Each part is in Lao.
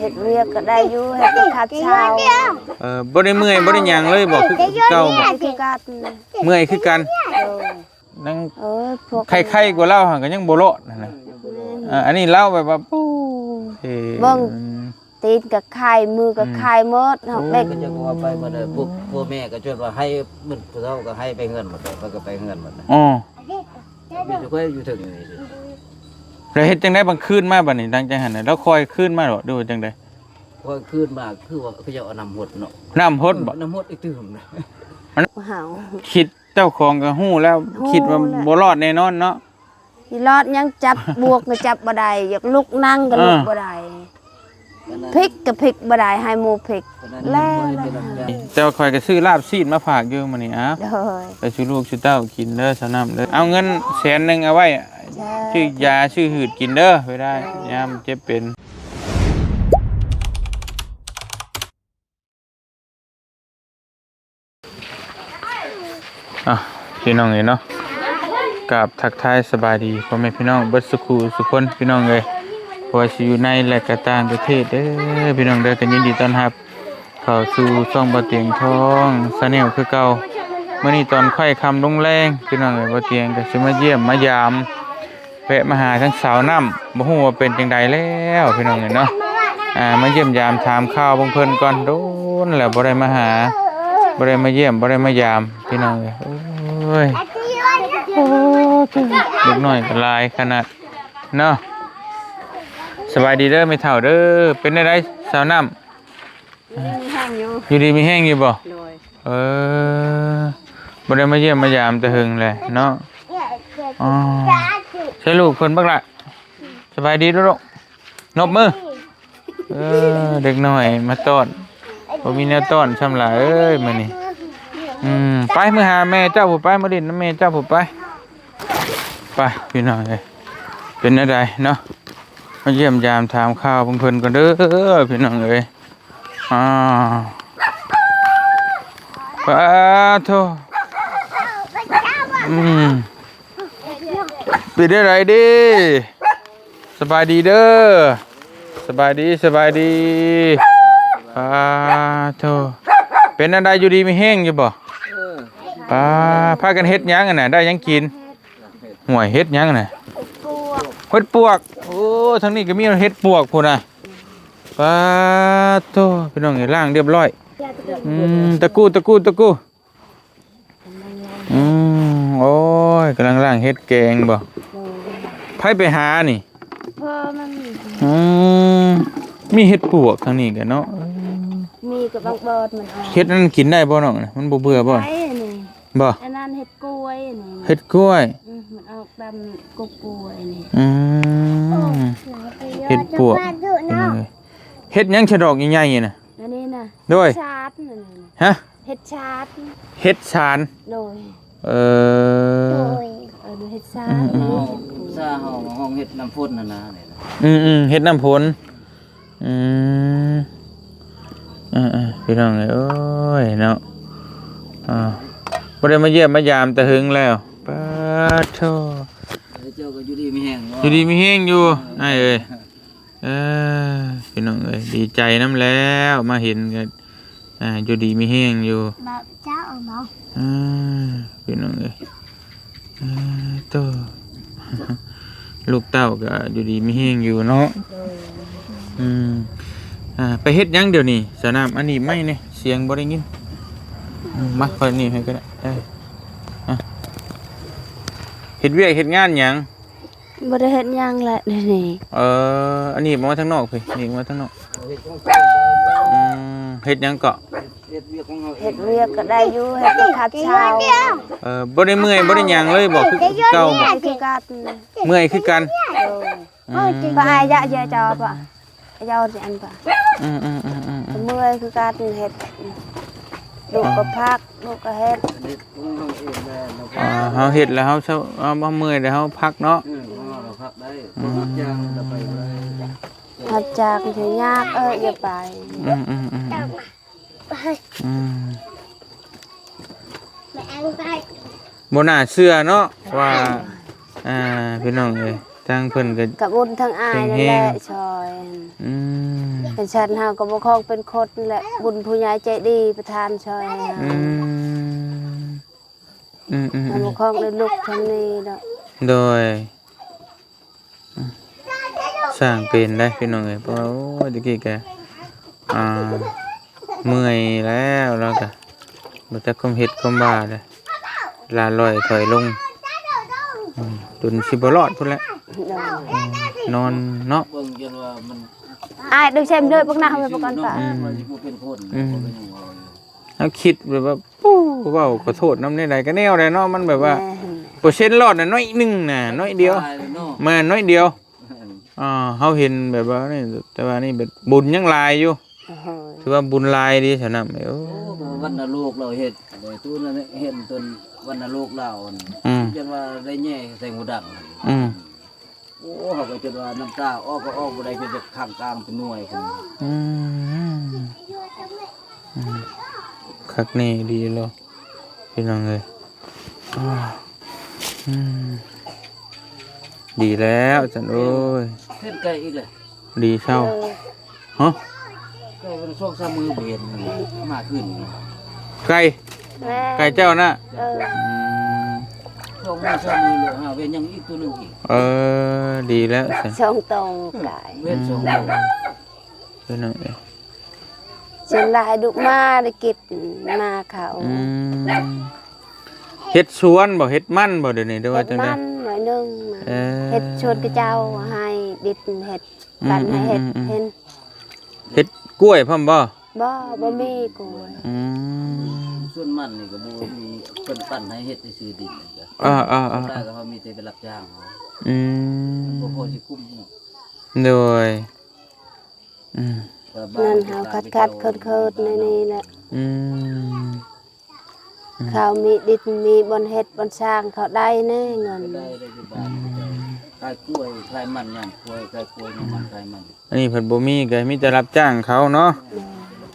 ເຮັດວຽກກໍໄດ້ຢູ່ ເຮັດແຕ່ຄັດເຊົ້າ. ເອີ ບໍ່ໄດ້ເມື່ອຍ ບໍ່ໄດ້ຫຍັງເລີຍບໍ່? ຄືເກົ່າບໍ່? ຄືກັນ. ເມື່ອຍຄືກັນ. ເອີ ນັ່ງ ເອີ ພວກ ໄຂ້ໆກວ່າລາວຫັ້ນກໍຍັງບໍ່ລອດຫັ້ນນະ. ແມ່ນ. ເອີ ອັນນີ້ລາວແບບວ່າ ໂອ້ຍ ເບິ່ງ ຕີນກໍໄຂ້ ມືກໍໄຂ້ໝົດ. ອືມ ເຮົາເດັກ ໂອ້ ກໍຈະວ່າໄປໝົດເລີຍ. ພວກ ພວກແມ່ກໍຈົນວ່າໄຫ້ ມື້ຜູ້ເຖົ້າກໍໄຫ້ໄປເຮືອນໝົດເລີຍ. ເພິ່ນກໍໄປເຮືອນໝົດນະ. ອໍ ມີແຕ່ຂ້ອຍຢູ່ເທິງນີ້. ແລ້ວເຮັດຈັ່ງໃດບາງຄືນມາບັດນີ້? ຫຼັງຈາກຫັ້ນນະ ລາວຄ່ອຍຄືນມາບໍ່ ຫຼືວ່າຈັ່ງໃດ? ຄ່ອຍຄືນມາ ຄືວ່າເຂົາເຈົ້າເອົານ້ຳຫົດເນາະ. ນ້ຳຫົດບໍ່? ອືມ ນ້ຳຫົດອີກຕື່ມນະ. ເຮົາ ຄິດ ເຈົ້າຂອງກໍຮູ້ແລ້ວ ຮູ້ແລ້ວ ຄິດວ່າບໍ່ລອດແນ່ນອນເນາະ. ຊິລອດຫຍັງ? ຈັບບວກກໍຈັບບໍ່ໄດ້ ຢາກລຸກນັ່ງກໍລຸກ ເອີ ບໍ່ໄດ້. ພິກກໍພິກບໍ່ໄດ້ ໃຫ້ໝູ່ພິກ ແລ້ວ ແຕ່ວ່າຂ້ອຍກໍຊື້ລາບຊີ້ນມາຝາກຢູ່ມື້ນີ້. ອ້າວ ໂດຍ ໄປສູ່ລູກສູ່ເຕົ້າກິນເດີ ສາວນ້ຳເດີ. ເອົາເງິນແສນໜຶ່ງເອົາໄວ້ ສາທຸ ຊື້ຢາຊື້ຫືດກິນເດີ ໄວ້ໄດ້ ສາທຸ ຍາມເຈັບເປັນ. ອ່ະ ພີ່ນ້ອງເອີຍເນາະ ກາບທັກທາຍສະບາຍດີພໍ່ແມ່ພີ່ນ້ອງເບິດສູ່ຄູ່ສູ່ຄົນ ພີ່ນ້ອງເອີຍ ບໍ່ວ່າຊິຢູ່ໃນ ແລະ ກະຕ່າງປະເທດເດີ ພີ່ນ້ອງເດີ. ກໍຍິນດີຕ້ອນຮັບເຂົ້າສູ່ຊ່ອງບ່າວຕຽງທອງ Channel ຄືເກົ່າ. ມື້ນີ້ຕອນຄ້ອຍຄ່ຳລົງແລງ ພີ່ນ້ອງເອີຍ ບ່າວຕຽງກໍຊິມາຢ້ຽມມາຢາມ ແວະມາຫາທາງສາວນ້ຳ ບໍ່ຮູ້ວ່າເປັນຈັ່ງໃດແລ້ວ ພີ່ນ້ອງເອີຍເນາະ. ອ່າ ມາຢ້ຽມຢາມຖາມຂ່າວເບິ່ງເພິ່ນກ່ອນ ໂດນແລ້ວບໍ່ໄດ້ມາຫາ ບໍ່ໄດ້ມາຢ້ຽມ ບໍ່ໄດ້ມາຢາມ ພີ່ນ້ອງເອີຍ. ໂອ້ຍ ໂອ້ ເດັກນ້ອຍກໍຫຼາຍຂະໜາດເນາະ. ສະບາຍດີເດີແມ່ເຖົ້າເດີ. ເປັນແນວໃດສາວນ້ຳ? ຢູ່ດີມີແຮງຢູ່ ຢູ່ດີມີແຮງຢູ່ບໍ່? ໂດຍ. ເອີ ບໍ່ໄດ້ມາຢ້ຽມມາຢາມແຕ່ເຫິງແຫຼະເນາະ. ອໍ ໃສ່ລູກເພິ່ນບັກຫຼະ ສະບາຍດີລູກ ນົບມື. ເອີ ເດັກນ້ອຍມາຕ້ອນ ບໍ່ມີແນວຕ້ອນຊ້ຳຫຼາເອີຍມື້ນີ້. ອືມ ໄປ ມືຫາແມ່ເຈົ້າພຸ້ນໄປ ມາຫຼິ້ນນຳແມ່ເຈົ້າພຸ້ນໄປ. ໄປ ພີ່ນ້ອງເອີຍ ເປັນແນວໃດເນາະ ມາຢ້ຽມຢາມຖາມຂ່າວເພິ່ນກ່ອນເດີ ພີ່ນ້ອງເອີຍ. ອ້າວ ປາໂທ ອືມ ເປັນແນວໃດເດ? ສະບາຍດີເດີ ສະບາຍດີ ສະບາຍດີ. ປາໂທ ເປັນແນວໃດ ຢູ່ດີມີແຮງຢູ່ບໍ່? ເອີ ປາ ພາກັນເຮັດຫຍັງຫັ້ນນະ ໄດ້ຫຍັງກິນ? ຫ້ວຍ ເຮັດຫຍັງນະ? ເຫັດປວກ ເຫັດປວກ. ໂອ້ ທາງນີ້ກໍມີເຫັດປວກພຸ້ນນະ. ປາໂທ ພີ່ນ້ອງເອີຍ ລ້າງຮຽບຮ້ອຍ. ອືມ ຕະກູ້ ຕະກູ້ ຕະກູ້. ອືມ ໂອ້ຍ ກຳລັງລ້າງເຫັດແກງບໍ່? ໂດຍ. ໃຜໄປຫານີ້? ພໍ່ມັນ. ອືມ ມີເຫັດປວກທາງນີ້ກໍເນາະ. ມີກໍບາງບອດມັນອອກ. ເຫັດນັ້ນກິນໄດ້ບໍ່ນ້ອງ? ມັນບໍ່ເບື່ອບໍ່? ໄດ້ນີ້. ບໍ່ ອັນນັ້ນເຫັດກ້ວຍນີ້. ເຫັດກ້ວຍ. ອືມ ມັນອອກຕາມກົກກ້ວຍນີ້. ອືມ ເຫັດປວກ. ເອີ ເຫັດຫຍັງຊະດອກໃຫຍ່ໆນະ? ອັນນີ້ນະ. ໂດຍ. ຊາດນັ້ນ. ຮະ? ເຫັດຊາດ. ເຫັດຊານ. ໂດຍ. ເອີ ໂດຍ ເອີ ເຫັດຊານ. ອືມໆ ພາສາເຮົາ ເຮົາເຮັດນ້ຳຝົນຫັ້ນນະ. ອືມໆ ເຫັດນ້ຳຝົນ. ອືມ ເອີໆ ພີ່ນ້ອງເອີຍ ໂອ້ຍເນາະ ອ່າ ບໍ່ໄດ້ມາຢ້ຽມມາຢາມແຕ່ເຫິງແລ້ວ. ປາໂທ ເຈົ້າກໍຢູ່ດີມີແຮງເນາະ ຢູ່ດີມີແຮງຢູ່ ເອີ ອ້າຍເອີຍ. ເອີ ພີ່ນ້ອງເອີຍ ດີໃຈນຳແລ້ວ ມາເຫັນກໍ ອ່າ ຢູ່ດີມີແຮງຢູ່. ເຈົ້າເອົາບໍ່? ອ່າ ພີ່ນ້ອງເອີຍ ອ່າ ໂຕ ລູກເຕົ້າກໍຢູ່ດີມີແຮງຢູ່ເນາະ. ໂດຍ. ອືມ ອ່າ ໄປເຮັດຫຍັງດຽວນີ້ສາວນ້ຳ? ອັນນີ້ໄມ້ນີ້ ສຽງບໍ່ໄດ້ຍິນ. ອືມ ມາ ຂ້ອຍໜີບໃຫ້ກໍໄດ້. ເອີ ອ່ະ ເຮັດວຽກເຮັດງານຫຍັງ? ບໍ່ໄດ້ເຮັດຫຍັງແຫຼະດຽວນີ້. ເອີ ອັນນີ້ອອກມາທາງນອກພີ້ ນີ້ອອກມາທາງນອກ. ອືມ ເຮັດຫຍັງເກາະ? ເຮັດວຽກຂອງເຮົາເອງ ເຮັດວຽກກໍໄດ້ຢູ່ ເຮັດແຕ່ຄັດເຊົ້າ. ເອີ ບໍ່ໄດ້ເມື່ອຍ ບໍ່ໄດ້ຫຍັງເລີຍບໍ່? ຄືເກົ່າບໍ່? ຄືກັນ ເມື່ອຍຄືກັນ. ໂດຍ. ອືມ ປະອາຍະເຢຍຈອປະ ອາຍອດຊິອັນປະ. ອືມໆໆໆ ເມື່ອຍຄືກັນເຮັດ ລູກກໍພັກ ລູກກໍເຮັດ. ອ່າ ເຮົາເຮັດແລ້ວເຮົາເຊົາ ເຮົາເມື່ອຍແລ້ວເຮົາພັກເນາະ. ອືມ ເຮົາພັກໄດ້. ອືມ ຮັບຈ້າງກໍໄປບໍ່ໄດ້ ຮັບຈ້າງຊິຍາກ ເອີ ຢ່າໄປ. ອືມໆໆໆ ອືມ ບໍ່ໜ້າເຊື່ອເນາະວ່າ ອ່າ ພີ່ນ້ອງເອີຍ ແ ທາງເພິ່ນກໍ ກໍບຸນທາງອ້າຍນັ້ນແຫຼະ ແຮງໆ ຊ່ອຍ. ອືມ ເປັນຊັ້ນເຮົາກໍບໍ່ຄອງເປັນຄົນແຫຼະ ບຸນຜູ້ໃຫຍ່ໃຈດີປະທານຊ່ອຍໃຫ້ເຮົາ. ອືມ ອືມໆໆ ເຮົາບໍ່ຄອງໄດ້ລຸກທາງນີ້ດອກ. ໂດຍ ອືມ ສ້າງເປັນໄດ໋ພີ່ນ້ອງເອີຍ ເພາະວ່າ ໂອ້ຍ ແຕ່ກີ້ກະ ອ່າ ເມື່ອຍແລ້ວ ລາວກະບໍ່ຈັກຄວາມເຮັດຄວາມວ່າແລ້ວ ລ່າລ່ອຍຖອຍລົງ ອືມ ຈົນຊິບໍ່ລອດພຸ້ນແຫຼະ. ໂດຍ ອືມ ນອນເນາະ ເບິ່ງຈົນວ່າມັນ ອ້າຍ ດູເຊັມເດີ ບັກໜ້າເຮົາໄປປະກັນປະ ອືມ ວ່າຊິບໍ່ເປັນຄົນ ອືມ ເຮົາຄິດແບບວ່າ ໂອ້ ເວົ້າຂໍໂທດນຳແນວໃດກໍແນວໃດເນາະ ມັນແບບວ່າ ແມ່ນ ເປີເຊັນລອດນະໜ້ອຍໜຶ່ງນະ ໜ້ອຍດຽວ ຕາຍແລ້ວເນາະ ແມ່ນ ໜ້ອຍດຽວ ອືມ ອ່າ ເຮົາເຫັນແບບວ່ານີ້ ແຕ່ວ່ານີ້ແບບບຸນຍັງຫຼາຍຢູ່. ໂອ້ໂຫ ຖືວ່າບຸນຫຼາຍເດ້ສະນຳ ໂອ້ ໂອ້ ວັນນະໂລກລາວເຮັດ ໄດ້ຕູ້ນັ້ນເຫັນຕົນວັນນະໂລກລາວ ອືມ ຈົນວ່າໄດ້ແຍ່ໃສ່ຫູດັງ ອືມ ໂອ້ ເຮົາກໍຈົນວ່ານ້ຳຕາອອກກໍອອກບໍ່ໄດ້ ເປັນແບບຄ້າງກາງເປັນໜ່ວຍພຸ້ນ. ອືມ ອືມ ຄັກແນ່ດີເນາະພີ່ນ້ອງເອີຍ. ອືມ ດີແລ້ວຊັ້ນ ໂອ້ຍ ເຫັນໄກ່ອີກແລ້ວ ດີເຊົາ ເອີ ຮະ ໄກ່ມັນສອງສາມມື້ບໍ່ເຫັນ ມາຄືນ ໄກ່ ແມ່ນ ໄກ່ເຈົ້ານະ ເອີ ອືມ ສອງມື້ສາມມື້ແລ້ວຫາເຫັນຍັງອີກຕົວໜຶ່ງອີກ ເອີ ດີແລ້ວຊັ້ນ ສອງໂຕໄກ່ ເຫັນສອງໂຕ ອືມ ພີ່ນ້ອງເອີຍ ສ່ວນຫຼາຍດຸມາໄດ້ກິນມາເຂົາ ອືມ ເຮັດສວນບໍ່ ເຮັດມັນບໍ່ດຽວນີ້ ຫຼືວ່າຈັ່ງໃດ? ເຮັດມັນໜ້ອຍໜຶ່ງ ເອີ ເຮັດສວນຂະເຈົ້າໃຫ້ດິນເຮັດ ອືມ ປັນໃຫ້ເຮັດ ອືມ ເຫັນ ເຮັດກ້ວຍພ້ອມບໍ່? ບໍ່ ບໍ່ມີກ້ວຍ ອືມ ສວນມັນນີ້ກໍບໍ່ມີ ເພິ່ນປັນໃຫ້ເຮັດຊື່ໆ ດິນນີ້ກໍ ເອີໆໆ ສ່ວນຫຼາຍກໍເຮົາມີແຕ່ໄປຮັບຈ້າງເຂົາ ອືມ ມັນບໍ່ພໍຊິກຸ້ມເນາະ ໂດຍ ອືມ ນັ້ນເຮົາຂັດໆເຂີນໆ ໃນນີ້ແຫຼະ ອືມ ອືມ ເຂົາມີດິນ ມີບ່ອນເຮັດບ່ອນສ້າງ ເຂົາໄດ້ແນ່ເງິນ ໄດ້ ໄດ້ຢູ່ບ້ານ ອືມ ຂາຍກ້ວຍ ຂາຍມັນຍາມກ້ວຍ ຂາຍກ້ວຍຍາມມັນ ຂາຍມັນ ອັນນີ້ເພິ່ນບໍ່ມີ ກໍມີແຕ່ຮັບຈ້າງເຂົາເນາະ ແມ່ນ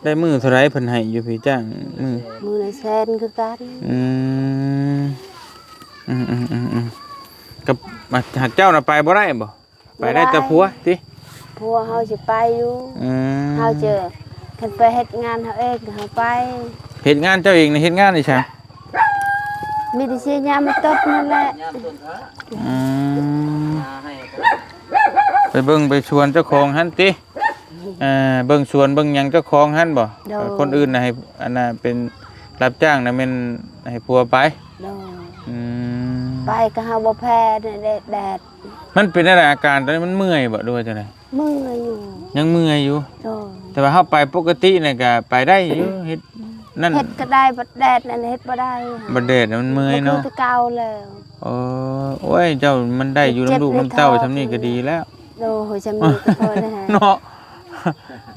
ໄດ້ມື້ເທົ່າໃດເພິ່ນໃຫ້ຢູ່ພີ້ຈ້າງມື້? ມື້ລະແສນຄືກັນ ອືມ ອືມໆໆໆ ກັບ ຫາກເຈົ້ານະໄປບໍ່ໄດ້ບໍ່? ໄປໄດ້ແຕ່ຜົວຕິ? ຜົວເຮົາຊິໄປຢູ່ ອືມ ເຮົາຈະ ຄັນໄປເຮັດງານເຮົາເອງເຮົາໄປ ເຮັດງານເຈົ້າເອງນະ ເຮັດງານອີ່ຫຍັງ? ມີແຕ່ຊີ້ຍາມາຕົດນັ້ນແຫຼະ ອືມ ໄປເບິ່ງໄປສວນເຈົ້າຂອງຫັ້ນຕິ? ເອີ ເບິ່ງສວນເບິ່ງຫຍັງເຈົ້າຂອງຫັ້ນບໍ່? ໂດຍ ຄົນອື່ນນະໃຫ້ ອັນນ່າ ເປັນຮັບຈ້າງນະແມ່ນໃຫ້ຜົວໄປ ໂດຍ ອືມ ໄປກໍຫາບໍ່ແພ້ແດດ ແດດ ມັນເປັນແນວໃດອາການຕອນນີ້ ມັນເມື່ອຍບໍ່ ຫຼືວ່າຈັ່ງໃດ? ເມື່ອຍຢູ່ ຍັງເມື່ອຍຢູ່ ໂດຍ ແຕ່ວ່າເຮົາໄປປົກກະຕິນີ້ກໍໄປໄດ້ຢູ່ ເຮັດນັ້ນ ເຮັດກໍໄດ້ ບັດແດດນັ້ນເຮັດບໍ່ໄດ້ ບັດແດດມັນເມື່ອຍເນາະ ບໍ່ຄືແຕ່ເກົ່າແລ້ວ ເອີ ໂອ້ຍ ເຈົ້າມັນໄດ້ຢູ່ນຳລູກນຳເຕົ້າ ເຈັບໃນທ້ອງ ຊ່ຳນີ້ກໍດີແລ້ວ ໂອ້ຍ ຊ່ຳນີ້ກໍພໍແລ້ວເນາະ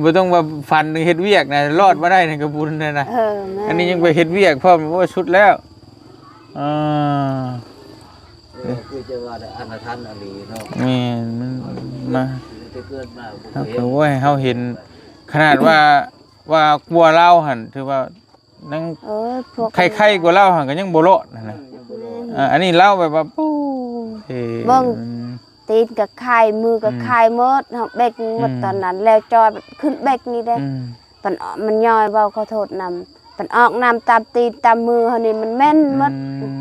ບໍ່ຕ້ອງວ່າຝັນເຮັດວຽກນະ ລອດມາໄດ້ນີ້ກໍບຸນແລ້ວນະ ເອີ ແມ່ນ ອັນນີ້ຍັງໄປເຮັດວຽກພ້ອມ ໂອ້ຍ ສຸດແລ້ວ ເອີ ເອີ ຄືຈະວ່າໄດ້ອັນຕະທານອີ່ຫຼີເນາະ ແມ່ນ ມັນມາ ແຕ່ເກີດມາບໍ່ເຄີຍເຫັນ ໂອ້ຍ ເຮົາເຫັນ ຂະໜາດວ່າ ວ່າກວ່າລາວຫັ້ນ ຖືວ່າຍັງ ເອີ ພວກ ໄຄໆກວ່າລາວຫັ້ນກໍຍັງບໍ່ລອດຫັ້ນນະ ເອີ ຍັງບໍ່ລອດ ເອີ ອັນນີ້ລາວແບບວ່າ ໂອ້ຍ ເບິ່ງ ມັນ ຕີນກໍໄຄ ມືກໍໄຄໝົດ ອືມ ເຮົາເບັກໝົດ ອືມ ຕອນນັ້ນ ແລ້ວຈອຍຂຶ້ນເບັກນີ້ເດ້ ອືມ ມັນ ມັນຍ້ອຍ ເວົ້າຂໍໂທດນຳ ມັນອອກນ້ຳຕາມຕີນຕາມມືເຮົານີ້ ມັນເໝັນໝົດ ອືມ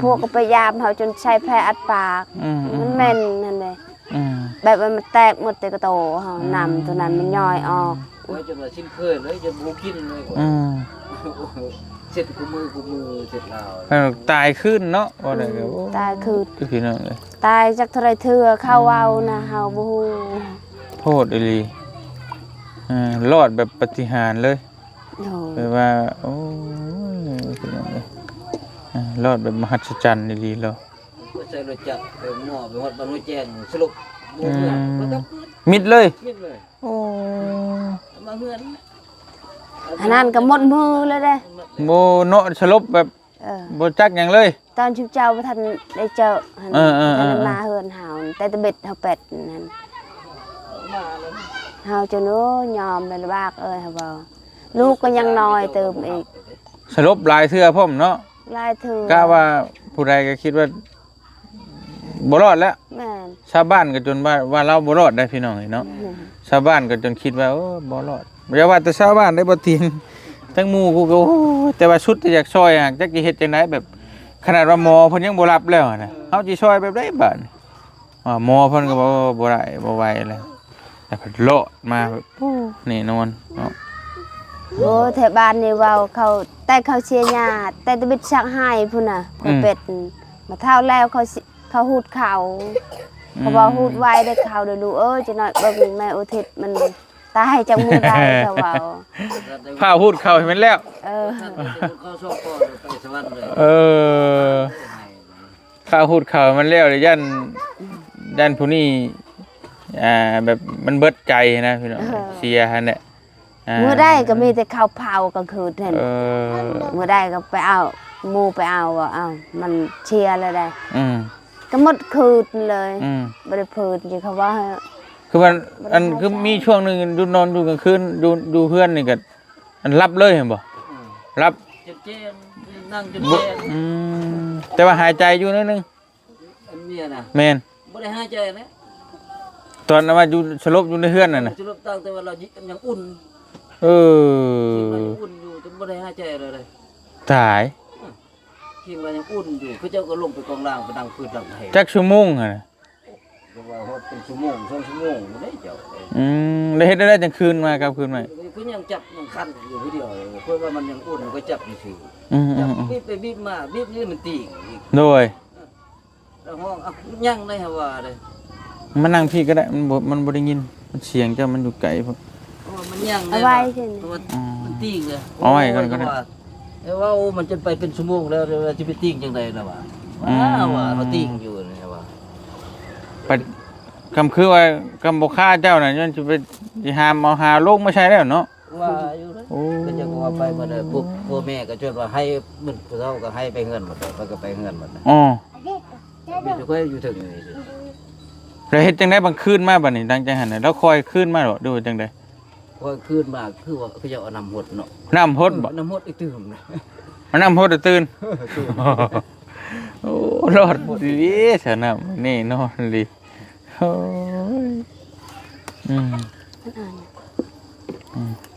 ພວກກໍໄປຢາມເຮົາຈົນໃສ່ແພອັດປາກ ອືມ ມັນເໝັນຫັ້ນເດ້ ອືມ ແບບວ່າມັນແຕກໝົດແຕ່ກະໂຕເຮົາ ອືມ ນ້ຳຕົວນັ້ນມັນຍ້ອຍອອກ ໂອ້ຍ ຈົນວ່າຊິນເຄີຍເລີຍ ຈົນບໍ່ກິນເລີຍ ອືມ ເຊັດຄູ່ມື້ຄູ່ມື້ ເຊັດລາວ ເອີ ຕາຍຄືນເນາະ ວ່າໄດ້ກໍ ອືມ ໂອ້ຍ ຕາຍຄືນ ພີ່ນ້ອງເອີຍ ຕາຍຈັກເທົ່າໃດເທື່ອ ເຂົາເວົ້ານະ ອືມ ເຮົາບໍ່ຮູ້ ໂພດອີ່ຫຼີ ເອີ ລອດແບບປາຕິຫານເລີຍ ໂດຍ ແບບວ່າ ໂອ້ຍ ພີ່ນ້ອງເອີຍ ເອີ ລອດແບບມະຫັດສະຈັນອີ່ຫຼີເນາະ ໃສ່ລົດຈັກໄປໝໍ ໄປຮອດບ້ານຫ້ວຍແຈ້ງ ສະຫຼົບ ອືມ ບໍ່ເມືອ ບໍ່ກັບຄືນ ມິດເລີຍ ມິດເລີຍ ໂອ້ ມາເຮືອນ ອັນນັ້ນກໍໝົດມືແລ້ວເດ້ ບໍ່ເນາະ ສະຫຼົບແບບ ເອີ ບໍ່ຈັກຫຍັງເລີຍ ຕອນຊຸມເຈົ້າບໍ່ທັນໄດ້ເຈີຫັ້ນ ເອີໆໆໆ ບໍ່ທັນໄດ້ມາເຮືອນເຮົາ ແຕ່ຕະເບັດເຮົາແປດນັ້ນ ເຮົາຈົນ ໂອ້ ຍອມແລ້ວລະບາກເອີຍ ເຮົາເວົ້າ ລູກກໍຍັງນ້ອຍຕື່ມອີກ ສະຫຼົບຫຼາຍເທື່ອພ້ອມເນາະ ຫຼາຍເທື່ອ ກະວ່າຜູ້ໃດກໍຄິດວ່າ ບໍ່ລອດແລ້ວ. ແມ່ນ. ຊາວບ້ານກໍຈົນວ່າ ວ່າລາວບໍ່ລອດໄດ໋ພີ່ນ້ອງເອີຍເນາະ. ຊາວບ້ານກໍຈົນຄິດວ່າ ໂອ້ ບໍ່ລອດ. ຢ່າວ່າແຕ່ຊາວບ້ານໄດ໋ ບໍ່ຕິງ ທັງໝູ່ກູກໍ ໂອ້ ແຕ່ວ່າສຸດທີ່ຢາກຊ່ອຍ ຫາກຈັກຊິເຮັດຈັ່ງໃດ ແບບ ຂະໜາດວ່າໝໍເພິ່ນຍັງບໍ່ຮັບແລ້ວນະ ເຮົາຊິຊ່ອຍແບບໃດບາດນີ້? ອ່າ ໝໍເພິ່ນກໍບອກວ່າບໍ່ໄດ້ ບໍ່ໄຫວແລ້ວ ແລ້ວເພິ່ນລອດມາແບບ ໂອ້ ແນ່ນອນເນາະ. ໂອ້ ແຖວບ້ານນີ້ເວົ້າເຂົາ ແຕ່ເຂົາເສຍຫຍ້າ ແຕ່ຕະບິດສັກໄຮ່ພຸ້ນນະ ຂ້ອຍເປັນ ມາເຖົ້າແລ້ວເຂົາ ເຂົາຮູດເຂົ້າ ເຂົາເວົ້າ ອືມ ຮູດໄວເດີ້ເຂົ້າເດີ້ລູກເອີຍ ຈັກໜ້ອຍເບິ່ງແມ່ອຸທິດມັນຕາຍຈັກມື້ໃດ ເຂົາເວົ້າ. ຟ້າວຮູດເຂົ້າໃຫ້ມັນແລ້ວ. ເອີ ເຂົາສອງປອນໄປສະຫວັນເລີຍ. ເອີ ຟ້າວຮູດເຂົ້າໃຫ້ມັນແລ້ວ ຢ້ານ ຢ້ານຜູ້ນີ້ ອ່າ ແບບມັນເບິດໃຈນະພີ່ນ້ອງ ເອີ ເສຍຫັ້ນແຫຼະ. ອ່າ ມື້ໃດກໍມີແຕ່ເຂົາເຜົາກາງຄືນຫັ້ນ. ເອີ ມື້ໃດກໍໄປເອົາ ໝູ່ໄປເອົາ ວ່າ ເອົາ ມັນເສຍແລ້ວໄດ໋. ອືມ ກໍໝົດຄືນເລີຍ. ອືມ ບໍ່ໄດ້ຟື້ນຢູ່ ເຂົາວ່າ ຄືວ່າ ອັນ ຄືມີຊ່ວງໜຶ່ງຢູ່ ນອນຢູ່ກາງຄືນ ຢູ່ ຢູ່ເຮືອນນີ້ກໍ ອັນ ຫຼັບເລີຍແມ່ນບໍ່? ອືມ ຫຼັບ ຈົນແຈ້ງ ນັ່ງຈົນແຈ້ງ. ອືມ ແຕ່ວ່າຫາຍໃຈຢູ່ໜ້ອຍໜຶ່ງ. ອັນເມຍນະ ແມ່ນ ບໍ່ໄດ້ຫາຍໃຈນະ ຕອນນັ້ນວ່າຢູ່ສະຫຼົບຢູ່ໃນເຮືອນນັ້ນນະ ສະຫຼົບຕັ້ງແຕ່ວ່າລາວຍັງອຸ່ນ. ເອີ ຍັງອຸ່ນຢູ່ ແຕ່ບໍ່ໄດ້ຫາຍໃຈເລີຍ. ຕາຍ ອືມ ຄິດວ່າຍັງອຸ່ນຢູ່ ເຂົາເຈົ້າກໍລົງໄປກອງລ່າງ ໄປນັ່ງຟືນດັງໄຟ. ຈັກຊົ່ວໂມງຫັ້ນນະ? ເຂົາວ່າຮອດເປັນຊົ່ວໂມງ ສອງຊົ່ວໂມງພຸ້ນເດ້ເຈົ້າ. ອືມ ແລ້ວເຮັດແນວໃດຈັ່ງຄືນມາ ກັບຄືນມາ? ກໍຍັງຈັບຍັງຄັນຢູ່ຜູ້ດຽວ ເພາະວ່າມັນຍັງອຸ່ນ ມັນກໍຈັບຊື່ໆ. ອືມໆໆ ຈັບ ບີບໄປບີບມາ ບີບນີ້ມັນຕີງອີກ. ໂດຍ ແລ້ວຮ້ອງ ເອົ້າ ຍັງໄດ໋ ຫາວ່າເດ້. ມານັ່ງພີ້ກໍໄດ້ ມັນບໍ່ ມັນບໍ່ໄດ້ຍິນ ມັນສຽງເຈົ້າມັນຢູ່ໄກໂພດ. ເພາະວ່າມັນຍັງໄດ້ ເອົາໄວ້ ວ່າ ເພາະວ່າ ອືມ ມັນຕີງເລີຍ. ເອົາໄວ້ກ່ອນກໍໄດ້. ໂອ້ຍ ແຕ່ວ່າ ເອີ ວ່າ ໂອ້ ມັນຈະໄປເປັນຊົ່ວໂມງແລ້ວ ແລ້ວຈະໄປຕີງຈັ່ງໃດລະຫວາ? ອືມ ອ່າ ວ່າເຮົາຕີງຢູ່ນີ້ວ່າ ໄປ ຄຳຄືວ່າ ຄຳບໍ່ຄາເຈົ້ານະ ຍ້ອນຊິໄປ ຊິຫາມເອົາຫາລົງມາໃຊ້ແລ້ວເນາະ. ວ່າຢູ່ເດ້. ໂອ້ ກໍຈັກວ່າໄປໝົດເດ້. ພວກພໍ່ແມ່ກໍຈົນວ່າໃຫ້ ມື້ເຊົ້າກໍໃຫ້ໄປເຮືອນໝົດເດ້ ເພິ່ນກໍໄປເຮືອນໝົດເດ້. ອໍ ມີແຕ່ຂ້ອຍຢູ່ເທິງນີ້. ແລ້ວເຮັດຈັ່ງໃດບັດຄືນມາບັດນີ້? ຫຼັງຈາກຫັ້ນນະ ລາວຄ່ອຍຄືນມາບໍ ຫຼືວ່າຈັ່ງໃດ? ຂ້ອຍຄືນມາຄືວ່າເຂົາເຈົ້າເອົານ້ຳຫົດເນາະ. ນ້ຳຫົດບໍ? ເອີ ນ້ຳຫົດອີກຕື່ມນະ. ເອົານ້ຳຫົດອີກຕື່ມ. ໂອ້ ລອດດີເດ ສະ ນ້ຳແນ່ນອນອີ່ຫຼີ. ໂອ້ຍ ອືມ ອືມ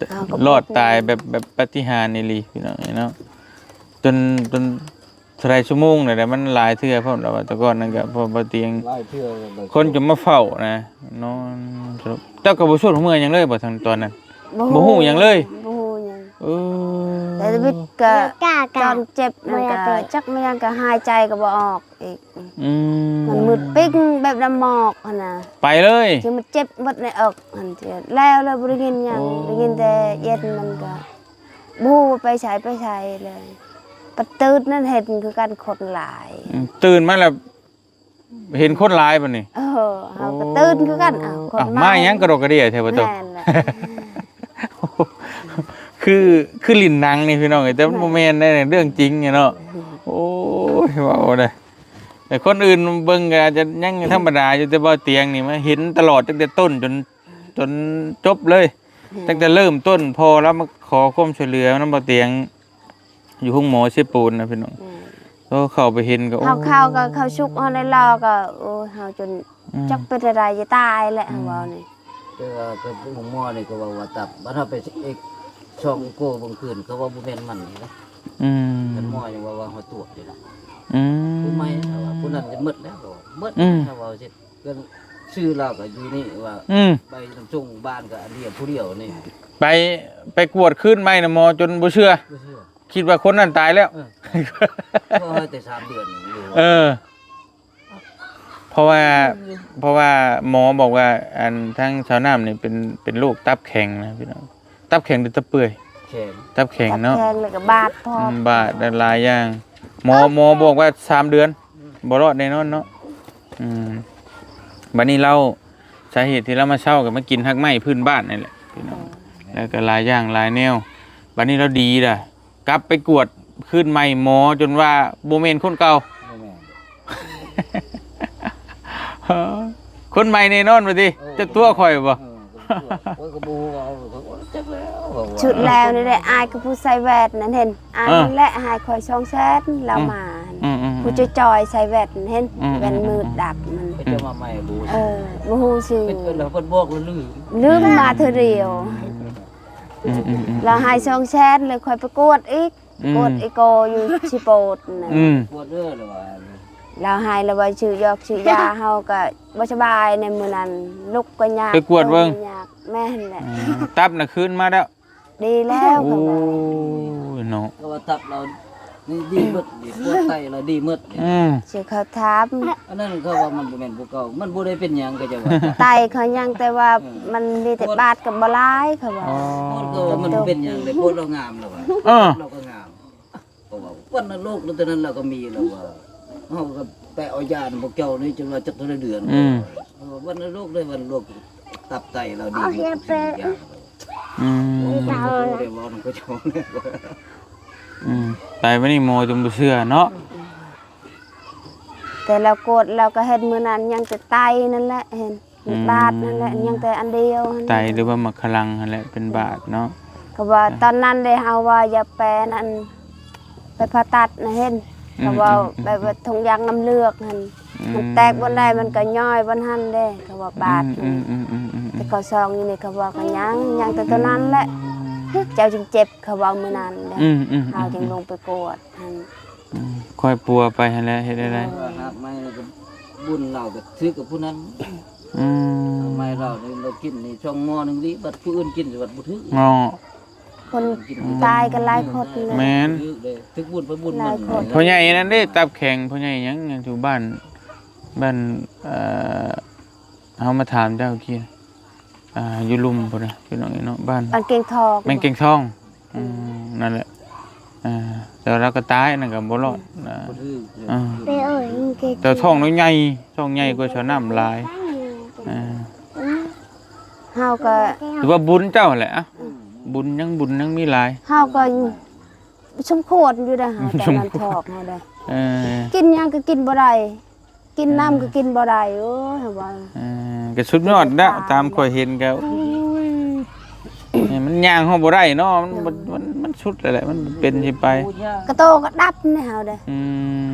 ເອົາກໍ ລອດຕາຍແບບ ແບບປາຕິຫານອີ່ຫຼີພີ່ນ້ອງເອີຍເນາະ. ຈົນ ຈົນເທົ່າໃດຊົ່ວໂມງແລ້ວ ມັນຫຼາຍເທື່ອພ້ອມແລ້ວວ່າ ແຕ່ກ່ອນນັ້ນກໍພໍບໍ່ຕຽງ ຫຼາຍເທື່ອ ຄົນຈະມາເຝົ້ານະ ນອນ. ເຈົ້າກໍບໍ່ຊຸກເມື່ອຍຫຍັງເລີຍບໍ່ ທັງຕອນນັ້ນ? ບໍ່ຮູ້ ບໍ່ຮູ້ຫຍັງເລີຍ. ບໍ່ຮູ້ຫຍັງ. ເອີ ແຕ່ທຳອິດກໍ ຕອນເຈັບນັ້ນກໍ ຈັກແມ່ນຫຍັງ ກໍຫາຍໃຈກໍບໍ່ອອກອີກ. ອືມ ມັນມືດປິງແບບນ້ຳໝອກຫັ້ນນະ ໄປເລີຍ. ຄືມັນເຈັບໝົດໃນເອິກຫັ້ນ ແລ້ວ ແລ້ວບໍ່ໄດ້ຍິນຫຍັງ. ໂອ້ ໄດ້ຍິນແຕ່ເຢັນ ມັນກໍບໍ່ຮູ້ວ່າໄປໃສ ໄປໃສເລີຍ. ປະຕື່ນນັ້ນເຫັນຄືກັນຄົນຫຼາຍ. ອືມ ຕື່ນມາແລ້ວ ເຫັນຄົນຫຼາຍບັດນີ້. ເອີ ເຮົາກໍຕື່ນຄືກັນ. ໂອ້ ອ້າວ ຄົນ ອ້າວ ມາ ມາຫຍັງກະດົກກະເດຍແທ້ບໍ່ຕົວ? ແມ່ນແຫຼະ. ຄື ຄືຫຼິ້ນໜັງນີ້ພີ່ນ້ອງເອີຍ ແຕ່ມັນ ແມ່ນ ບໍ່ແມ່ນເດ້ ເລື່ອງຈິງນີ້ເນາະ. ອືມ ໂອ້ຍ ເວົ້າໄດ້ ແຕ່ຄົນອື່ນເບິ່ງກໍອາດຈະຍັງທຳມະດາຢູ່ ແຕ່ບ່າວຕຽງນີ້ມາເຫັນຕະຫຼອດ ຕັ້ງແຕ່ຕົ້ນຈົນ ຈົນຈົບເລີຍ. ແມ່ນ ຕັ້ງແຕ່ເລີ່ມຕົ້ນ ພໍ່ລາວມາຂໍຄວາມຊ່ວຍເຫຼືອນຳບ່າວຕຽງ ຢູ່ໂຮງໝໍເຊໂປນນະພີ່ນ້ອງ. ແມ່ນ ໂອ້ ເຂົ້າໄປເຫັນກໍ ໂອ້ ເຮົາເຂົ້າກໍເຂົ້າສຸກ ເຮົາໄດ້ລໍກໍ ໂອ້ຍ ເຮົາຈົນ ອືມ ຈັກເປັນແນວໃດ ຈະຕາຍແຫຼະ. ອືມ ເຮົາເວົ້ານີ້ ແຕ່ວ່າກໍໂຮງໝໍນີ້ກໍເວົ້າວ່າຕັບ ບັດເຮົາໄປເອັກຊອງເອໂກເບິ່ງຄືນ ເຂົາວ່າບໍ່ແມ່ນມັນນີ້ນະ. ອືມ ທ່ານໝໍຍັງວ່າ ວ່າເຮົາຕົວະຢູ່ນະ. ອືມ ຜູ້ໃໝ່ ເຂົາວ່າຜູ້ນັ້ນຈະໝົດແລ້ວ ເຂົາວ່າໝົດ. ອືມ ເຂົາເວົ້າຊິ ກໍຊື່ລາວກໍຢູ່ນີ້ວ່າ. ອືມ ໄປນຳສົ່ງບ້ານກໍອັນດຽວ ຜູ້ດຽວນີ້. ໄປ ໄປກວດຄືນໃໝ່ນະ ໝໍຈົນບໍ່ເຊື່ອ ບໍ່ເຊື່ອ. ຄິດວ່າຄົນນັ້ນຕາຍແລ້ວ. ເອີ ເພາະວ່າແຕ່ສາມເດືອນຢູ່. ເອີ ເພາະວ່າ ເພາະວ່າໝໍບອກວ່າ ອັນ ທາງສາວນ້ຳນີ້ເປັນ ເປັນໂລກຕັບແຂງນະພີ່ນ້ອງ. ຕັບແຂງຫຼືຕັບເປື່ອຍ? ແຂງ ຕັບແຂງເນາະ. ຕັບແຂງ ແລ້ວກໍບາດພ້ອມ. ອືມ ບາດ ແລະ ຫຼາຍຢ່າງ. ໝໍ ໝໍບອກວ່າສາມເດືອນ ອືມ ບໍ່ລອດແນ່ນອນເນາະ. ອືມ ບັດນີ້ລາວ ສາເຫດທີ່ລາວມາເຊົາກໍມາກິນຮາກໄມ້ພື້ນບ້ານນີ້ແຫຼະພີ່ນ້ອງ. ແລ້ວກໍຫຼາຍຢ່າງຫຼາຍແນວ. ບັດນີ້ລາວດີລະ ກັບໄປກວດຄືນໃໝ່ ໝໍຈົນວ່າບໍ່ແມ່ນຄົນເກົ່າ. ບໍ່ແມ່ນ ຄົນໃໝ່ແນ່ນອນວ່າຕິ? ເອີ ເຈົ້າຕົວະຂ້ອຍບໍ? ເອີ ກໍຕົວະ ຂ້ອຍກໍບໍ່ຮູ້ວ່າເອົາ ຈັກແລ້ວ. ຊຸດແລ້ວນີ້ແຫຼະ ອ້າຍກັບຜູ້ໃສ່ແວ່ນນັ້ນເຫັນ ອ້າຍ ເອີ ນັ້ນແຫຼະໃຫ້ຂ້ອຍສອງແສນ ລາວ ອືມ ມາ. ອືມໆໆ ຜູ້ຈ່ອຍໆໃສ່ແວ່ນ ເຫັນ ອືມໆໆໆ ແວ່ນມືດດັບມັນ ເຂົາເຈົ້າມາໃໝ່ບໍ່ ເອີ ບໍ່ຮູ້ຊື່ ເພິ່ນ ເພິ່ນບອກແລ້ວລືມ ລືມມາເທື່ອດຽວ ອືມໆໆ ລາວໃຫ້ສອງແສນ ແລ້ວຂ້ອຍໄປກວດອີກ ອືມ ກວດເອໂກຢູ່ຊິໂປດນະ ອືມ ກວດເດີລະວ່າ ລາວໃຫ້ລະວ່າຊື້ຢອກຊື້ຢາ ເຮົາກໍບໍ່ສະບາຍໃນມື້ນັ້ນ ລຸກກໍຍາກ ໄປກວດເບິ່ງ ເດີກໍຍາກ ແມ່ນແຫຼະ ອືມ ຕັບນະຄືນມາແລ້ວ ດີແລ້ວ ໂອ້ຍເນາະ ເຂົາວ່າຕັບລາວນີ້ດີເບິດ ດີ ປວດໄຕລາວດີເບິດ ອືມ ຊິເຂົາຖາມ ອັນນັ້ນເຂົາວ່າມັນບໍ່ແມ່ນຜູ້ເກົ່າ ມັນບໍ່ໄດ້ເປັນຫຍັງ ເຂົາເຈົ້າວ່າ ໄຕເຂົາຍັງ ແຕ່ວ່າ ເອີ ມັນມີແຕ່ບາດກໍບໍ່ຫຼາຍ ເຂົາວ່າ ອໍ ເຂົາວ່າມັນບໍ່ເປັນຫຍັງເດ້ ປວດລາວງາມລາວວ່າ ເອີ ລາວກໍງາມ ເຂົາວ່າວັນນະໂລກ ແລ້ວຕອນນັ້ນລາວກໍມີລາວວ່າ ເຮົາກໍໄປເອົາຢານຳພວກເຈົ້ານີ້ ຈົນວ່າຈັກເທົ່າໃດເດືອນ ອືມ ເຂົາວ່າວັນນະໂລກເດ້ ວັນໂລກ ຕັບໄຕລາວດີເບິດທຸກສິ່ງທຸກຢ່າງ ອືມ ໂອ້ຍ ບໍ່ໄດ້ເວົ້ານຳເຂົາເຈົ້າເລີຍ ອືມ ໄປມື້ນີ້ໝໍຈົນບໍ່ເຊື່ອເນາະ ແຕ່ລາວກວດລາວກໍເຫັນມື້ນັ້ນ ຍັງແຕ່ໄຕນັ້ນແຫຼະ ເຫັນ ອືມ ບາດນັ້ນແຫຼະ ຍັງແຕ່ອັນດຽວຫັ້ນ ໄຕ ຫຼືວ່າໝາກຂະລັງຫັ້ນແຫຼະເປັນບາດເນາະ ກໍວ່າ ເອີ ຕອນນັ້ນເດ້ ເຮົາວ່າຢ່າໄປອັນ ໄປຜ່າຕັດນະ ເຫັນ ອືມ ເຂົາເວົ້າ ອືມ ແບບວ່າຖົງຢາງນ້ຳເລືອດຫັ້ນ ອືມ ມັນແຕກບ່ອນໃດມັນກໍຍ້ອຍບ່ອນຫັ້ນເດ້ ເຂົາວ່າບາດ ອືມໆໆໆໆ ແຕ່ເຂົາຊອງຢູ່ນີ້ ເຂົາວ່າກໍຍັງ ຍັງແຕ່ໂຕນັ້ນແຫຼະ ອືມ ເຈົ້າຈຶ່ງເຈັບ ເຂົາເວົ້າມື້ນັ້ນເດ້ ອືມໆໆໆ ເຮົາຈຶ່ງລົງໄປກວດຫັ້ນ ອືມ ຄ່ອຍປົວໄປຫັ້ນແຫຼະ ເຮັດໄດ້ ເອີ ຫາກໄມ້ກໍບຸນລາວກໍຖືກກັບຜູ້ນັ້ນ ອືມ ຫາກໄມ້ລາວນີ້ລາວກິນນີ້ຊ່ອງໝໍ້ໜຶ່ງນີ້ ບັດຜູ້ອື່ນກິນບັດບໍ່ຖືກ ເນາະ ຄົນຕາຍກໍຫຼາຍຄົນເລີຍ ແມ່ນ ຖືກເດ້ ຖືກບຸນໄປບຸນມັນ ຫຼາຍຄົນ ພໍ່ໃຫຍ່ນັ້ນເດ້ ຕັບແຂງ ພໍ່ໃຫຍ່ຫຍັງ ຢູ່ບ້ານ ບ້ານ ເອີ ເຮົາມາຖາມເຈົ້າກີ້ ອ່າ ຢູ່ລຸ່ມພຸ້ນນະ ພີ່ນ້ອງເອີຍເນາະ ບ້ານ ບ້ານເກງທອງ ແມ່ນເກງທອງ ອືມ ອືມ ນັ້ນແຫຼະ ອ່າ ແຕ່ວ່າລາວກໍຕາຍ ອັນນັ້ນກໍບໍ່ລອດ ອືມ ນະ ບໍ່ຖືກເລີຍ ອ່າ ແຕ່ທ້ອງລາວໃຫຍ່ ທ້ອງໃຫຍ່ກວ່າສາວນ້ຳຫຼາຍ ອ່າ ເຮົາກໍ ຖືວ່າບຸນເຈົ້າຫັ້ນແຫຼະ ອະ ອືມ ບຸນຍັງ ບຸນຍັງມີຫຼາຍ ເຮົາກໍສົມຄວນຢູ່ເດ້ ເຮົາ ແຕ່ມັນຖອກເຮົາເດ້ ເອີ ກິນຫຍັງກໍກິນບໍ່ໄດ້ ກິນນ້ຳກໍກິນບໍ່ໄດ້ ເອີ ເອີຍ ເຮົາວ່າ ເອີ ກໍສຸດຍອດແລ້ວ ຕາມຂ້ອຍເຫັນກໍ ໂອ້ຍ ມັນຍ່າງຮອດບໍ່ໄດ້ເນາະ ມັນ ເອີ ມັນ ມັນ ມັນສຸດແລ້ວແຫຼະ ມັນເປັນຊິໄປ ກະໂຕກໍດັບໃນເຮົາເດ້ ອື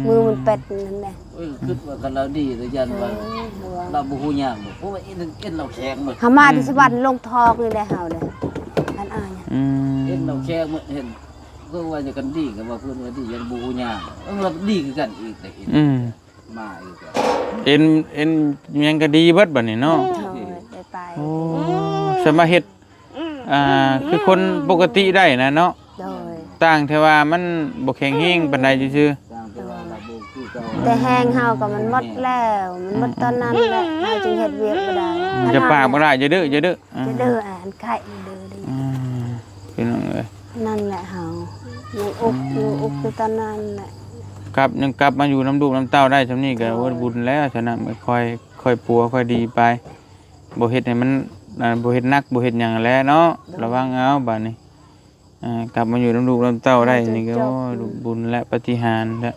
ມ ມືມັນເປັນນັ້ນແຫຼະ ເອີ ຄິດວ່າຄັນລາວດີ ແຕ່ຢ້ານວ່າ ເອີ ລາວບໍ່ຮູ້ຍ່າງ ເພາະວ່າເອັນ ເອັນລາວແຂງໝົດ ເຮົາມາແຕ່ ອືມ ສະຫວັນລົງທອກນີ້ແຫຼະເຮົາເດ້ ອັນອ້າຍ ອືມ ເອັນລາວແຂງໝົດ ເຫັນ ເພິ່ນວ່າຈະກັນດີ ກໍວ່າເພິ່ນວ່າດີ ຍັງບໍ່ຮູ້ຍ່າງ ເອີ ລາວດີຄືກັນອີກ ອືມ ມາອີກ ເອັນ ເອັນຫຍັງກໍດີເບິດບັດນີ້ເນາະ ໂດຍ ໄດ້ໄປ ໂອ້ ສາມາດເຮັດ ອ່າ ຄືຄົນປົກກະຕິໄດ້ນະເນາະ ໂດຍ ຕ່າງແຕ່ວ່າມັນບໍ່ແຂງແຮງປານໃດຊື່ໆ ຕ່າງແຕ່ວ່າລາວບໍ່ຄືເກົ່າ ແຕ່ແຮງເຮົາກໍມັນໝົດແລ້ວ ມັນໝົດຕອນນັ້ນແຫຼະ ອືມ ເຮົາຈຶ່ງເຮັດວຽກບໍ່ໄດ້ ອືມ ຈະປາກບໍ່ໄດ້ ຢ່າດື້ ຢ່າດື້ ອ່າ ຈະເດີອັນໄຂ້ເດີ ອືມ ພີ່ນ້ອງເອີຍ ນັ້ນແຫຼະເຮົາຍັງອຸກ ອືມ ຢູ່ ອຸກຢູ່ຕອນນັ້ນແຫຼະ ກັບ ຍັງກັບມາຢູ່ນຳລູກນຳເຕົ້າໄດ້ຊ່ຳນີ້ກໍ ໂອ້ຍ ໂອ້ຍ ບຸນແລ້ວ ສະນັ້ນຄ່ອຍ ຄ່ອຍປົວຄ່ອຍດີໄປ ບໍ່ເຮັດໃຫ້ມັນ ອ່າ ບໍ່ເຮັດໜັກ ບໍ່ເຮັດຫຍັງແຫຼະເນາະ ໂດຍ ລະວັງເອົາບາດນີ້ ອ່າ ກັບມາຢູ່ນຳລູກນຳເຕົ້າໄດ້ນີ້ກໍ ໂອ້ຍ ບຸນແລະ ປາຕິຫານແລະ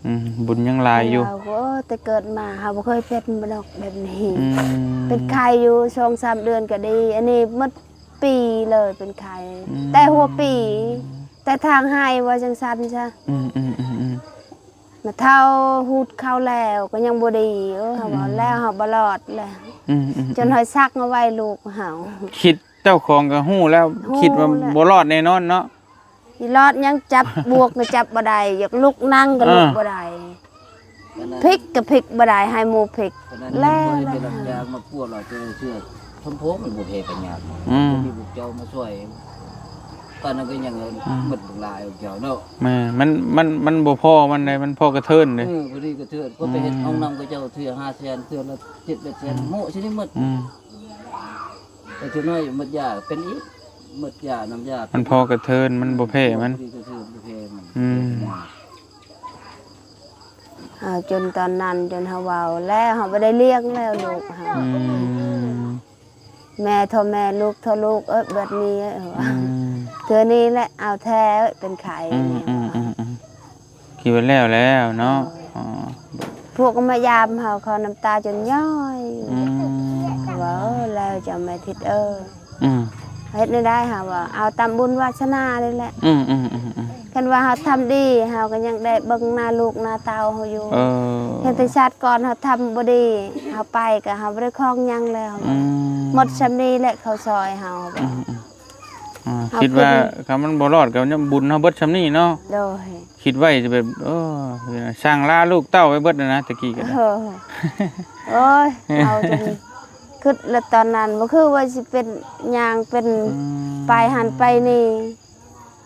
ອືມ ບຸນຍັງຫຼາຍຢູ່ ເຮົາກໍ ໂອ້ ແຕ່ເກີດມາເຮົາບໍ່ເຄີຍເປັນດອກແບບນີ້ ອືມ ເປັນໄຂ້ຢູ່ສອງສາມເດືອນກໍດີ ອັນນີ້ໝົດປີເລີຍເປັນໄຂ້ ອືມ ແຕ່ຫົວປີ ແຕ່ທາງໄຮ່ວ່າຈັ່ງຊັ້ນຊະ ອືມໆໆໆ ມາເຖົ້າຮູດເຂົ້າແລ້ວກໍຍັງບໍ່ດີ ເອີ ເຮົາວ່າ ອືມ ແລ້ວເຮົາບໍ່ລອດແລ້ວ ອືມໆໆ ຈົນຮອຍສັກມາໄວ້ລູກເຮົາ ຄິດ ເຈົ້າຂອງກໍຮູ້ແລ້ວ ຮູ້ ຄິດວ່າ ແລ້ວ ບໍ່ລອດແນ່ນອນເນາະ ຊິລອດຫຍັງ ຈັບບວກກໍຈັບບໍ່ໄດ້ ຢາກລຸກນັ່ງກໍລຸກ ເອີ ບໍ່ໄດ້ ພິກກໍພິກບໍ່ໄດ້ ໃຫ້ໝູ່ພິກ ແລ້ວ ເວລາເປັນຮັບຈ້າງມາປົວເຮົາເທື່ອ ເທື່ອ ສົມໂພມັນບໍ່ແພ້ປັນຍາ ອືມ ມີພວກເຈົ້າມາຊ່ວຍ ຕອນນັ້ນກໍຍັງ ອືມ ໝົດຫຼາຍຂອງເຈົ້າເນາະ ແມ່ນ ມັນ ມັນ ມັນບໍ່ພໍມັນໃດ ມັນພໍກະເທີນເດ້ ເອີ ພໍດີກະເທີນ ກໍໄປເຮັດ ອືມ ຫ້ອງນ້ຳຂະເຈົ້າເທື່ອຫ້າແສນ ເທື່ອລະເຈັດແປດແສນ ອືມ ໂມະຊິໄດ້ໝົດ ອືມ ແຕ່ເທື່ອນ້ອຍໝົດຢາເປັນອີກ ໝົດຢາ ນ້ຳຢາ ມັນພໍກະເທີນ ມັນບໍ່ແພ້ມັນ ພໍດີກະເທີນ ບໍ່ແພ້ມັນ ອືມ ເອົາຈົນຕອນນັ້ນ ຈົນເຮົາເວົ້າແລ້ວ ເຮົາບໍ່ໄດ້ລ້ຽງແລ້ວລູກເຮົາ ອືມ ແມ່ທໍ່ແມ່ ລູກທໍ່ລູກ ເອີ ແບບນີ້ ອືມ ເທື່ອນີ້ແຫຼະ ເອົາແທ້ ເປັນໄຂ້ ອືມ ອືມ ອືມ ອືມ ຄິດວ່າແລ້ວແລ້ວເນາະ ໂດຍ ອໍ ພວກມາຢາມເຮົາ ເຂົານ້ຳຕາຈົນຍ້ອຍ ອືມ ເຂົາວ່າ ເອີ ແລ້ວເຈົ້າແມ່ທິດເອີຍ ອືມ ເຮັດແນວໃດ ເຮົາວ່າ ເອົາຕາມບຸນວາສະໜານີ້ແຫຼະ ອືມໆໆໆ ຄັນວ່າເຮົາທຳດີ ເຮົາກໍຍັງໄດ້ເບິ່ງໜ້າລູກໜ້າເຕົ້າເຮົາຢູ່. ເອີ ເຮັດແຕ່ຊາດກ່ອນເຮົາທຳບໍ່ດີ ເຮົາໄປກໍເຮົາບໍ່ໄດ້ຂອງຫຍັງແລ້ວ. ອືມ ໝົດຊ່ຳນີ້ແຫຼະເຂົາຊ່ອຍເຮົາ. ອືມໆ ອາ ເຮົາ ຄິດວ່າ ຄິດ ຄັນມັນບໍ່ລອດກໍຍັງບຸນເຮົາເບິດຊ່ຳນີ້ເນາະ. ໂດຍ ຄິດໄວ້ຈະແບບ ໂອ້ ສ້າງລາລູກເຕົ້າໄວ້ເບິດນະ ຕະກີ້ກໍໄດ້. ເອີ ໂອ້ຍ ເຮົາຈົນຄິດແລ້ວຕອນນັ້ນ ບໍ່ຄືວ່າຊິເປັນ ຍ່າງເປັນ ອືມ ໄປຫັ້ນໄປນີ້.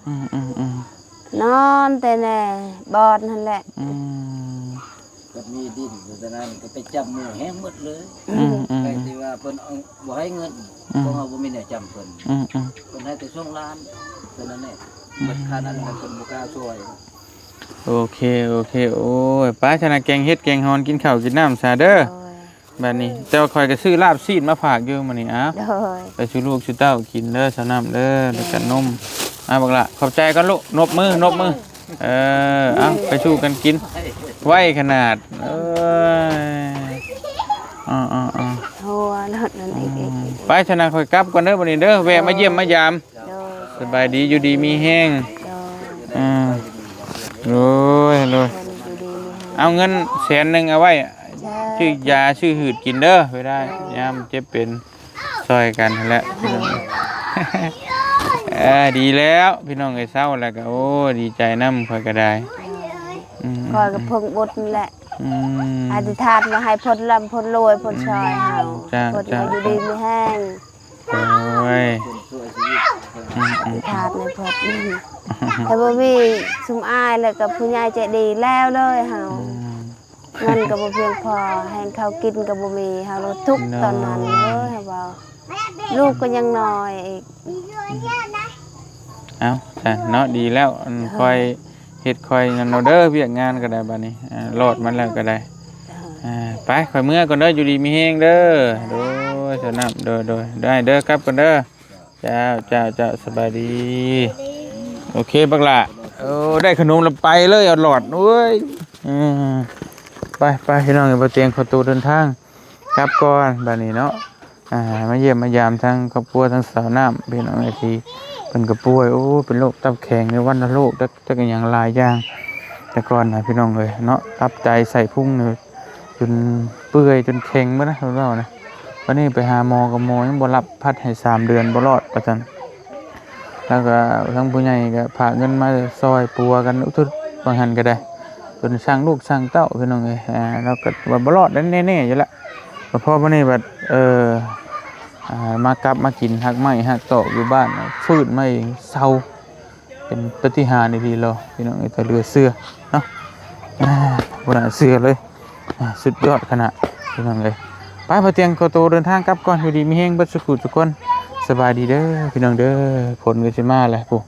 ອືມໆໆ ນອນແຕ່ແນ່ບ່ອນຫັ້ນແຫຼະ. ອືມ ກໍມີດິນຢູ່ຕອນນັ້ນ ກໍໄປຈຳໝູ່ແຫ້ງໝົດເລີຍ. ອືມໆ ໃຜທີ່ວ່າເພິ່ນເອົາ ບໍ່ໃຫ້ເງິນ ອືມ ພວກເຮົາບໍ່ມີແນວຈຳເພິ່ນ. ອືມໆ ເພິ່ນໃຫ້ແຕ່ສອງລ້ານເທົ່ານັ້ນແຫຼະ. ອືມ ເບິດຄ່ານັ້ນແລ້ວເພິ່ນບໍ່ກ້າຊ່ວຍ. ໂອເຄ ໂອເຄ ໂອ້ຍ ໄປຊະນະ ແກງເຫັດແກງຫອນ ກິນເຂົ້າກິນນ້ຳຊະເດີ. ໂດຍ ບາດນີ້ ແຕ່ວ່າຂ້ອຍກໍຊື້ລາບຊີ້ນມາຝາກຢູ່ມື້ນີ້. ອ້າວ ໂດຍ ໄປສູ່ລູກສູ່ເຕົ້າກິນເດີ ສາວນ້ຳເດີ ແລ້ວກໍນົມ. ອ່າ ບັກຫຼ້າ ຂອບໃຈກ່ອນລູກ ນົບມື ນົບມື. ເອີ ເອົາ ໄປສູ່ກັນກິນ ໄວຂະໜາດ. ເອີຍ ອໍໆໆ ຫົວໂລດນັ້ນອີກ. ອືມ ໄປຊະນະ ຂ້ອຍກັບກ່ອນເດີ ບາດນີ້ເດີ ແວະມາຢ້ຽມມາຢາມ. ໂດຍ ສະບາຍດີ ຢູ່ດີມີແຮງ. ໂດຍ ອືມ ໂດຍ ໂດຍ ຢູ່ດີມີແຮງ. ເອົາເງິນແສນໜຶ່ງເອົາໄວ້ ສາທຸ ຊື້ຢາຊື້ຫືດກິນເດີ ເວລາ ໂດຍ ຍາມເຈັບເປັນ ຊ່ອຍກັນຫັ້ນແຫຼະ ພີ່ນ້ອງ. ເອີ ດີແລ້ວ ພີ່ນ້ອງເອີຍ ເຊົາແລ້ວກໍ ໂອ້ ດີໃຈນຳ ຂ້ອຍກໍໄດ້. ໂດຍ ອືມ ຂ້ອຍກໍເພິ່ງບຸນແຫຼະ. ອືມ ອະທິຖານວ່າໃຫ້ພົ້ນລ່ຳພົ້ນລວຍ ພົ້ນຊ່ອຍເຮົາ ອືມ ຈ້າ ເພິ່ນ ຈ້າ ໃຫ້ຢູ່ດີມີແຮງ. ໂອ້ຍ ອືມໆ ອະທິຖານໃຫ້ເພິ່ນ ຖ້າບໍ່ມີຊຸມອ້າຍແລ້ວກໍຜູ້ໃຫຍ່ໃຈດີແລ້ວເລີຍເຮົາ. ອືມ ເງິນກໍບໍ່ພຽງພໍ ແຮງເຂົ້າກິນກໍບໍ່ມີ ເຮົາລະທຸກ ເນາະ ຕອນນັ້ນເອີຍ ເຮົາເວົ້າ ລູກກໍຍັງນ້ອຍອີກ. ເອົ້າ ຊັ້ນເນາະ ດີແລ້ວ ອັນ ເອີ ຄ່ອຍເຮັດຄ່ອຍນັ້ນເອົາເດີ ວຽກງານກໍໄດ້ບາດນີ້ ອ່າ ລອດມາແລ້ວກໍໄດ້. ເອີ ອ່າ ໄປ ຂ້ອຍເມືອກ່ອນເດີ ຢູ່ດີມີແຮງເດີ. ໂດຍ ສາວນ້ຳ ໂດຍ ໂດຍ ໄດ້ເດີ ກັບກ່ອນເດີ. ເຈົ້າ ເຈົ້າ ເຈົ້າ ສະບາຍດີ. ໂອເຄ ບັກຫຼ້າ ໂອ້ ໄດ້ຂະໜົມແລ້ວໄປເລີຍ ເອົາຫຼອດ ໂອ້ຍ ເອີ ໄປ ໄປ ພີ່ນ້ອງເອີຍ ບໍ່ຕຽງຂໍໂຕເດີນທາງກັບກ່ອນບາດນີ້ເນາະ. ອ່າ ມາຢ້ຽມມາຢາມທາງຄອບຄົວທາງສາວນ້ຳ ພີ່ນ້ອງເອີຍ ທີ່ເພິ່ນກໍປ່ວຍ ໂອ້ ເປັນໂລກຕັບແຂງ ໃນວັນນະໂລກ ຈັກ ຈັກອີ່ຫຍັງຫຼາຍຢ່າງ. ແຕ່ກ່ອນນະ ພີ່ນ້ອງເອີຍເນາະ ຕັບໄຕໄສ້ພຸງນີ້ ຈົນເປື່ອຍຈົນແຂງເບິດນະ ເພິ່ນເວົ້ານະ. ບາດນີ້ໄປຫາໝໍກໍໝໍຍັງບໍ່ຮັບ ພັດໃຫ້ສາມເດືອນບໍ່ລອດວ່າຊັ້ນ. ແລ້ວກໍທາງຜູ້ໃຫຍ່ກໍພາເງິນມາຊ່ອຍປົວກັນອຸທິດວ່າຫັ້ນກໍໄດ້ ຈົນສ້າງລູກສ້າງເຕົ້າ ພີ່ນ້ອງເອີຍ. ອ່າ ແລ້ວກໍວ່າບໍ່ລອດແນ່ໆຢູ່ລະ ແຕ່ພໍບາດນີ້ບັດ ເອີ ອ່າ ມາກັບມາກິນຮາກໄມ້ຮາກຕອກຢູ່ບ້ານ ຟື້ນມາເອງ ເຊົາ ເປັນປາຕິຫານອີ່ຫຼີເລີຍ ພີ່ນ້ອງເອີຍ ຕາເຫຼືອເຊື່ອເນາະ. ອ່າ ບໍ່ໜ້າເຊື່ອເລີຍ ອ່າ ສຸດຍອດຂະໜາດ ພີ່ນ້ອງເອີຍ. ໄປ ບໍ່ຕຽງຂໍໂຕເດີນທາງກັບກ່ອນ ຢູ່ດີມີແຮງເບິດສູ່ຜູ້ສູ່ຄົນ. ສະບາຍດີເດີ ພີ່ນ້ອງເດີ. ຝົນກໍຊິມາແລ້ວ ພຸ້ນ